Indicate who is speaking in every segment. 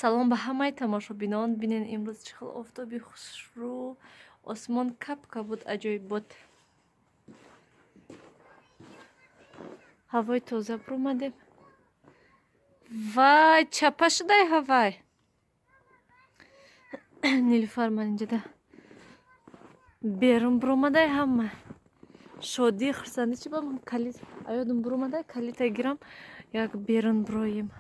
Speaker 1: Салом ба ҳамаи тамошобинон. Бинен, имрӯз чӣ хел офтоби хушрӯ, осмон кап-кабуд, аҷоибот, ҳавои тоза буромадем. Вай, чапа шудай ҳавай. Нилуфар ман инҷода берун буромадай, ҳама шодӣ, хурсандӣ. Чи ба ман калит аёдум буромадай, калита гирам, як берун буроем.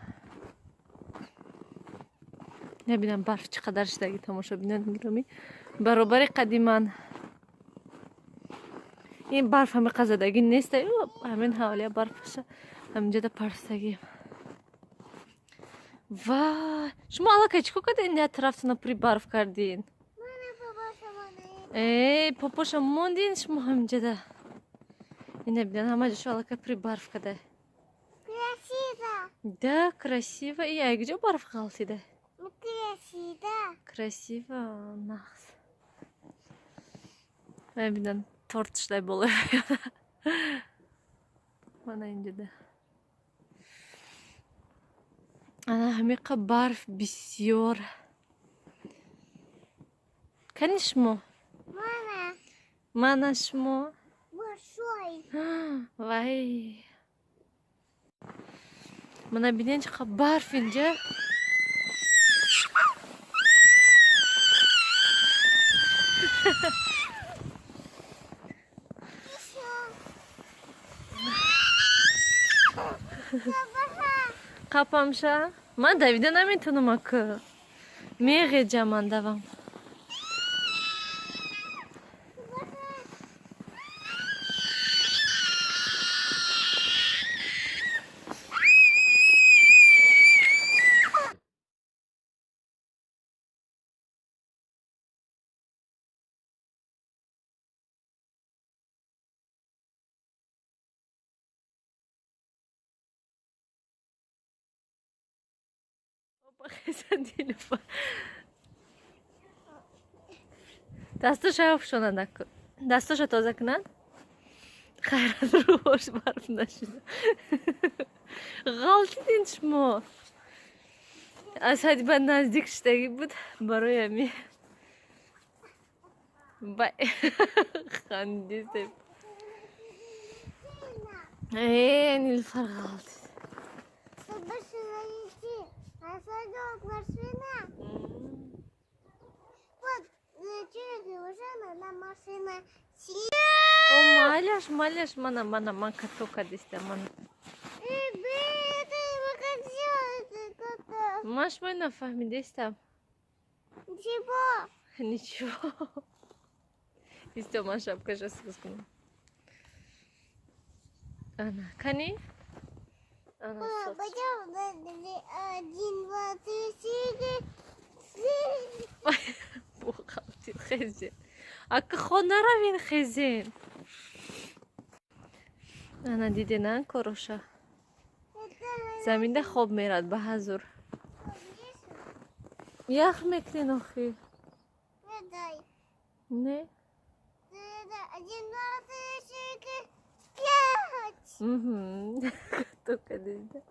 Speaker 1: Набинам, барф чӣ қадар шудаги, тамошобинони гиромӣ, баробари қади ман. Ин барф ҳамиқа задагӣ нест, ҳамин ҳавлия барфаша ҳаминҷода парстагӣ. Вай, шумо аллакай чӣ кор кардин? Я тарафтона пури барф кардин. Э, попоша мондин шумо ҳаминҷода. Ина бинан, ҳама ҷошо аллакай пури барф када.
Speaker 2: Красиво.
Speaker 1: Да, красиво. И ай куҷо барф ғалтида?
Speaker 2: Красиво.
Speaker 1: Красиво, нағз. Бинан, торт шудай боло. Мана инҷода. Ана ҳамиқа барф бисёр. Кани шумо?
Speaker 2: Мана.
Speaker 1: Мана шумо?
Speaker 2: Большой.
Speaker 1: Вай. Мана бинен, чӣ қадр барф инҷа.
Speaker 2: Еще.
Speaker 1: Қапамша? Ман давида наметонам ака. Меғеҷам ман давам. Дастоша пӯшонад, дастоша тоза кунад. Хайрат, рӯҳош барф нашуда. Ғалтидин шумо. Аз ҳадди ба наздик шудагӣ буд, барои ҳами. Бай, хандисем. Э, Нилуфар ғалтид.
Speaker 2: Машина идти. А садок машина. Вот, через машина на машина.
Speaker 1: О, майлаш, майлаш, мана, мана, ман като кадистам, мана. Ман шумои нафаҳмидестам.
Speaker 2: Ничего.
Speaker 1: Ничего. Исто, ман шапкаша сӯз кунам. Ана, кани? Ана, соз.
Speaker 2: Пойдем. Один, два, три, четыре.
Speaker 1: Буғалтид, хезен. Ака, хона равин, хезен. Ана, дидена короша. Заминда хоб мерад ба ҳазур. Ях мекунен охи. Не?
Speaker 2: Один, два, три, четыре, пять.
Speaker 1: Только дида.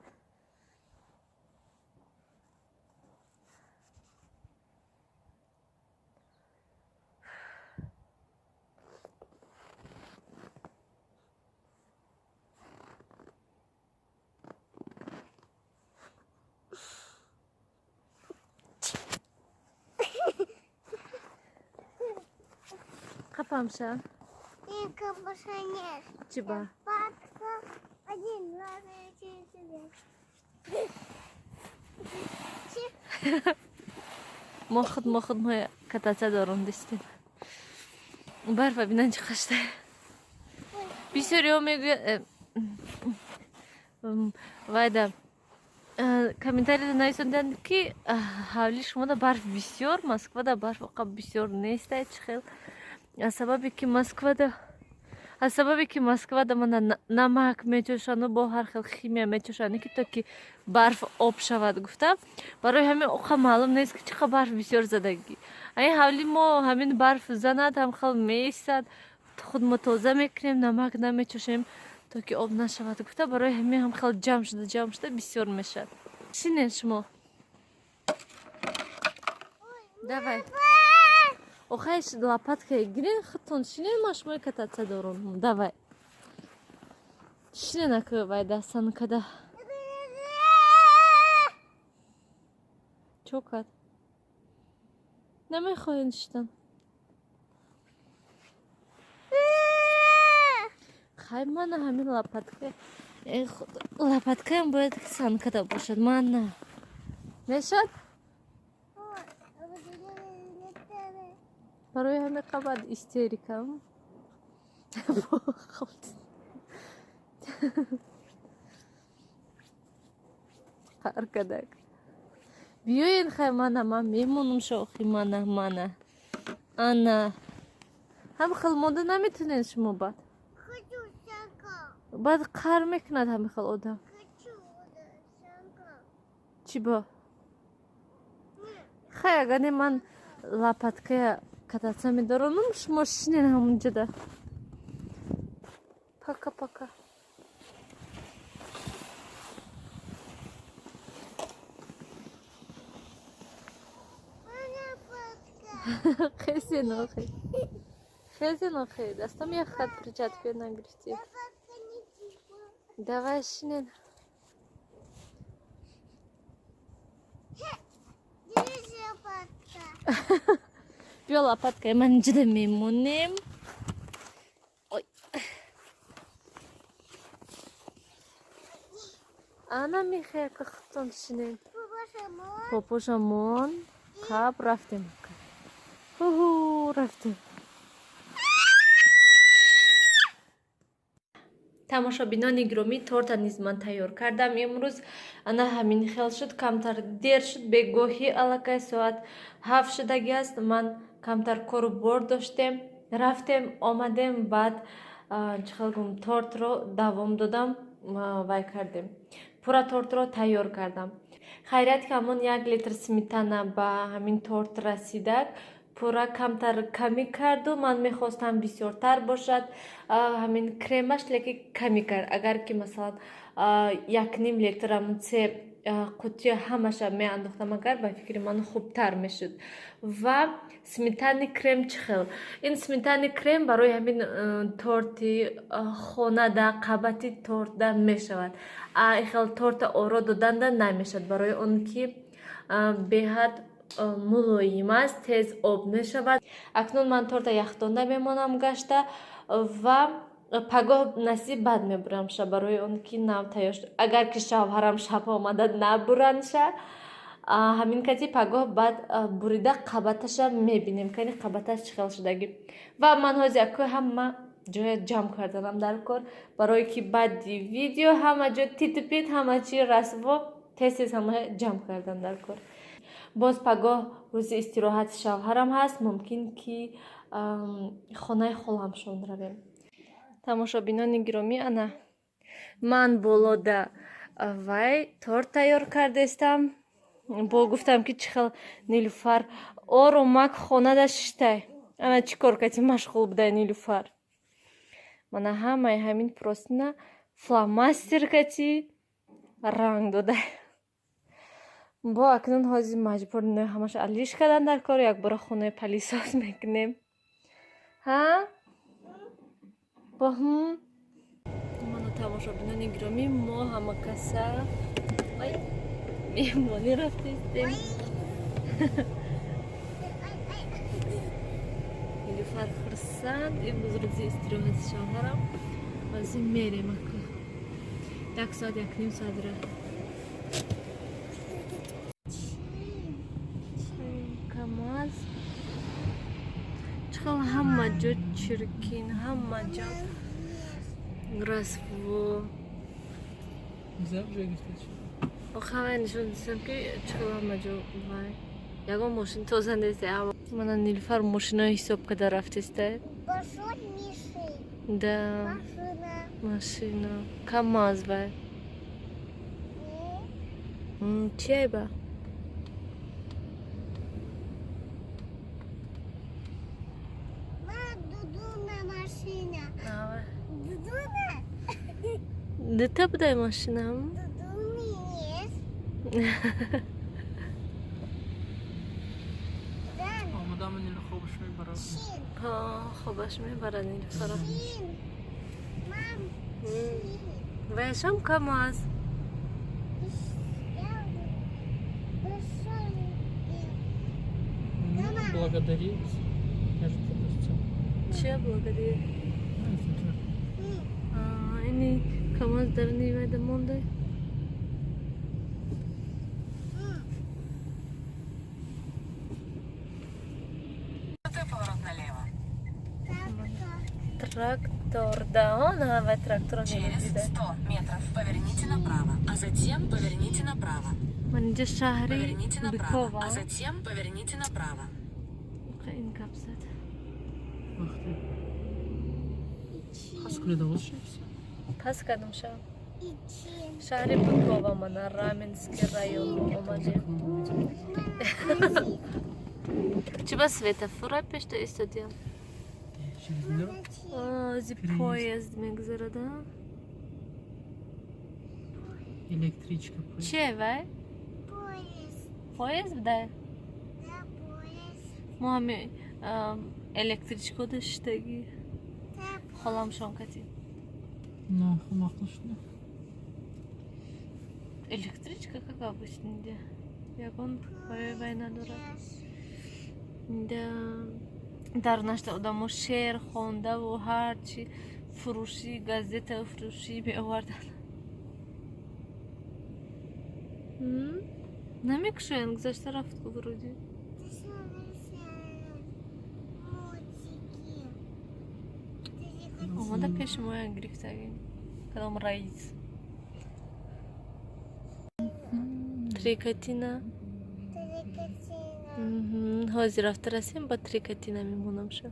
Speaker 1: Қапамша?
Speaker 2: Нет.
Speaker 1: Чиба?
Speaker 2: Один, два, три, четыре, пять.
Speaker 1: Мо худ мо худ мо кататься дорум дистем. Барфа бинан чӣ қашта. Бисёриҳо мегӯяд, вайда комментарийда нависонданд, ки ҳавли шумода барф бисёр, Москвада барф оқа бисёр нестай, чӣ хел. Аз сабабе ки Москвада мана намак мечошану бо ҳар хел химия мечошанд, ки то ки барф об шавад гуфта, барои ҳамин оқа маълум нест, ки чӣ қадр барф бисёр задагӣ. Ин ҳавли мо ҳамин барф занад, ҳам хел меистад, худ мо тоза мекунем, намак намечошем, то ки об нашавад гуфта, барои ҳамин ҳам хел ҷамъ шуда, ҷамъ шуда бисёр мешавад. Шинен шумо. Давай. Охай, лопатка гирен, худтон шинен, ман шумои кататься дорум. Давай. Шинен, ака, вай да санкада. Чо кард? Намехоҳед шиштан? Хай, мана ҳамин лопатка. Э, худо, лопаткаам бояд санкада бошад. Мана. Мешад? Барои ҳамин қабад истерикам. Қаҳр кадак. Биёед, хай, мана ман мемонам, шохи, мана, мана. Ана. Ҳам хел монда наметунед шумо баъд. Баъд қаҳр мекунад ҳамин хел одам. Чӣ бо? Хай, агар не, ман лопаткая кататься медоронам, шумо шинен ҳамунҷода. Пока, пока. Хезен охи. Хезен охи. Дастам як хат перчатка нагирифтӣ. Давай, шинен. Биё, лопаткаи ман инҷода мемонем. Ой. Ана мехоя ка худтон шинен. Попошамон. Қаб рафтем. Ҳу, рафтем. Тамошобинони гиромӣ, торта низ ман тайёр кардам имрӯз. Ана ҳамин хел шуд, камтар дер шуд, бегоҳӣ аллакай соат 7 шудагӣ аст. Ман камтар кору бор доштем, рафтем, омадем, баъд чӣ хел гум, тортро давом додам, вай кардем, пурра тортро тайёр кардам. Хайрият, ки ҳамон 1 литр сметана ба ҳамин торт расидак, пурра камтар камӣ карду. Ман мехостам бисёртар бошад ҳамин кремаш, лекин камӣ кард. Агар ки, масалан, 1,5 литр ҳамун се қуттия ҳамаша меандохтам, агар, ба фикри ман, хубтар мешуд. Ва сметанный крем чӣ хел? Ин сметанный крем барои ҳамин торти хонада, қабати тортда мешавад. А хел торта оро доданда намешавад, барои он ки беҳад мулоим аст, тез об мешавад. Акнун ман торта яхдонда мемонам гашта ва пагоҳ насиб баъд мебурамша, барои он ки нав тайёр шуд. Агар ки шавҳарам шаб омада набуранша, ҳамин кати пагоҳ баъд бурида қабаташа мебинем, кани қабаташ чӣ хел шудагӣ. Ва ман ҳозир акӯ ҳама ҷоя ҷамъ карданам дар кор, барое ки баъди видео ҳама ҷо титу пит, ҳама чи расво, тез тез ҳама ҷамъ кардан дар кор. Боз пагоҳ рӯзи истироҳати шавҳарам ҳаст, мумкин ки хонаи холамшон равем. Тамошобинони гиромӣ, ана ман болода вай торт тайёр кардестам. Бо гуфтам, ки чӣ хел Нилуфар оромак хонада шиштай. Ана чӣ кор кати машғул будай Нилуфар. Мана ҳамаи ҳамин простыня фломастер кати ранг додай. Бо акнун ҳозир маҷбур ҳамаша алиш кардан дар кор, якбора хонаи пылесос мекунем. Ҳа? Бо мана, тамошобинони гиромӣ, мо ҳама каса ой меҳмонӣ рафтистем. Нилуфар хурсанд, имрӯз рӯзи истироҳати шавҳарам. Ҳозир мерем ака. Як соат, 1,5 соат ра. Камаз. Чӣ хел ҳама ҷо чиркин, ҳама ҷо расво. Охавай нишон дидам, ки чӣ хел ҳама ҷо вай. Ягон мошин тоза нест. Мана Нилуфар мошинои ҳисоб карда рафтеста. Да. Машина. Камаз вай. Чи айба?
Speaker 2: Дудуна машина. Дудуна?
Speaker 1: Дута будай машинам?
Speaker 2: Дудуни нест. Шин.
Speaker 1: Хобаш мебарад Нилуфара.
Speaker 2: Шин. Мам. Шин.
Speaker 1: Ваяшам КамАЗ.
Speaker 2: Я большой.
Speaker 3: Ну, благодарить. Между прочим.
Speaker 1: Чия благодари?
Speaker 3: Ну, это
Speaker 1: Ини КамАЗ дар нимайда мондай.
Speaker 4: Поворот налево.
Speaker 1: Трактор, да, он вай трактора.
Speaker 4: Через 100 метров поверните направо, а затем поверните направо.
Speaker 1: Ман инҷа шаҳри
Speaker 4: Поверните направо,
Speaker 1: Бикова.
Speaker 4: а затем поверните направо.
Speaker 1: Ин гап зад.
Speaker 3: Ах ты. Пас кунеда боши.
Speaker 1: Пас кардам ша.
Speaker 2: Ичин.
Speaker 1: Шаҳри Бикова, мана Раменский район омадем. Чӣ ба светофора пешта истодиям?
Speaker 3: Через дорогу.
Speaker 1: Ози поезд мегузарад, а?
Speaker 3: Электричка. Поезд.
Speaker 1: Чие вай?
Speaker 2: Поезд.
Speaker 1: Поезд буда?
Speaker 2: Да, поезд.
Speaker 1: Мо ҳами электричка доштагӣ.
Speaker 2: Да.
Speaker 1: Холамшон кати.
Speaker 3: Ну, мақул шуд.
Speaker 1: Электричка, как обычно, иде. Ягон вай вай надорад. Да, дар нашта одамо шеър хондаву ҳарчи фурӯшӣ, газета фурӯшӣ меоварданд. Намекушоянд, гузашта рафт ку вроде.
Speaker 2: Ты смотришь мультики. Ты
Speaker 1: Омада пеши моя гирифтагӣ кадом раис. Трикатина.
Speaker 2: Трикотина.
Speaker 1: Ҳозир рафта расем, ба Трикатина мемонам ша.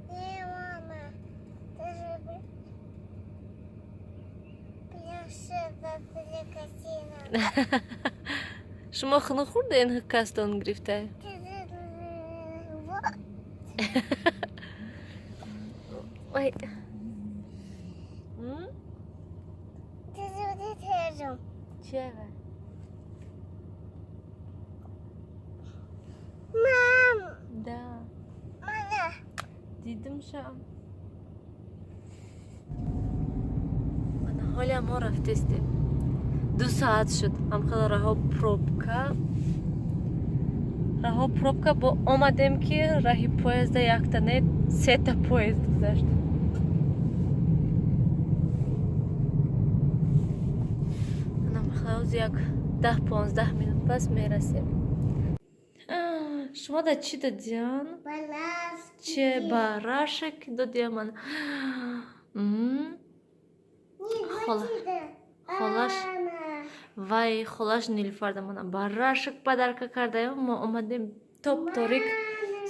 Speaker 2: Не, мама. Ты же пляшева трикотина.
Speaker 1: Шумо хунук хӯрдаен, кастон гирифтай?
Speaker 2: Ты же вот.
Speaker 1: Ой.
Speaker 2: Ты же вот это.
Speaker 1: Чия вай?
Speaker 2: Мам.
Speaker 1: Да.
Speaker 2: Мама.
Speaker 1: Дидим ша. Мана ҳоле мо рафтестем. 2 соат шуд. Ҳамхела раҳо пробка. Раҳо пробка, бо омадем, ки раҳи поезда якта не, сета поезд гузашт. Ана махлауз як 10-15 минут пас мерасем. Шумо да чӣ додиан?
Speaker 2: Баласки.
Speaker 1: Че барашек додиам ман.
Speaker 2: Не,
Speaker 1: Хола.
Speaker 2: вот это.
Speaker 1: Холаш.
Speaker 2: Ана.
Speaker 1: Вай, холаш Нилуфарда мана барашек подарка кардаем. Мо омадем, топ торик,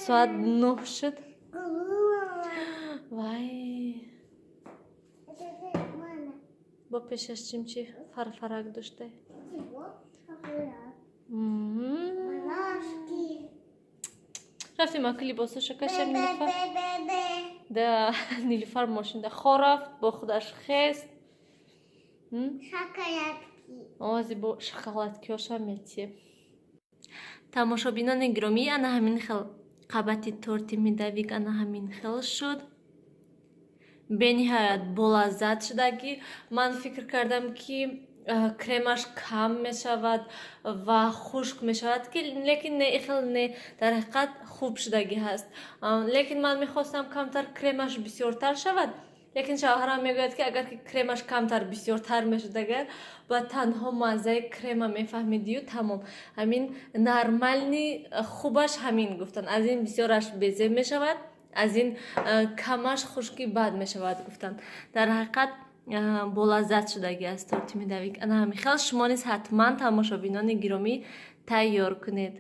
Speaker 1: соат 9 шуд.
Speaker 2: Голубая.
Speaker 1: Вай.
Speaker 2: Это мама.
Speaker 1: Бо пешаш чимчи фарфарак доштай.
Speaker 2: Чего? Балашки.
Speaker 1: Рафтем, аки либосаша кашем Нилуфар.
Speaker 2: Бе-бе-бе-бе.
Speaker 1: Да, Нилуфар мошинда хо рафт, бо худаш хест.
Speaker 2: Шоколадки.
Speaker 1: Ози бо шоколадкиҳоша метиҳем. Тамошобинони гиромӣ, ана ҳамин хел қабати торти медовик ана ҳамин хел шуд. Бениҳоят болаззат шудагӣ. Ман фикр кардам, ки кремаш кам мешавад ва хушк мешавад, ки лекин не, ихел не, дар ҳақиқат хуб шудагӣ ҳаст. Лекин ман мехостам камтар кремаш бисёртар шавад, лекин шавҳарам мегӯяд, ки агар ки кремаш камтар бисёртар мешуд, агар ба танҳо маззаи крема мефаҳмидию тамом. Ҳамин нормальный хубаш ҳамин, гуфтанд. Аз ин бисёраш безеб мешавад, аз ин камаш хушки бад мешавад, гуфтанд. Дар ҳақиқат болаззат шудагӣ аст торти медовик. Ана ҳамин хел шумо низ ҳатман, тамошобинони гиромӣ, тайёр кунед.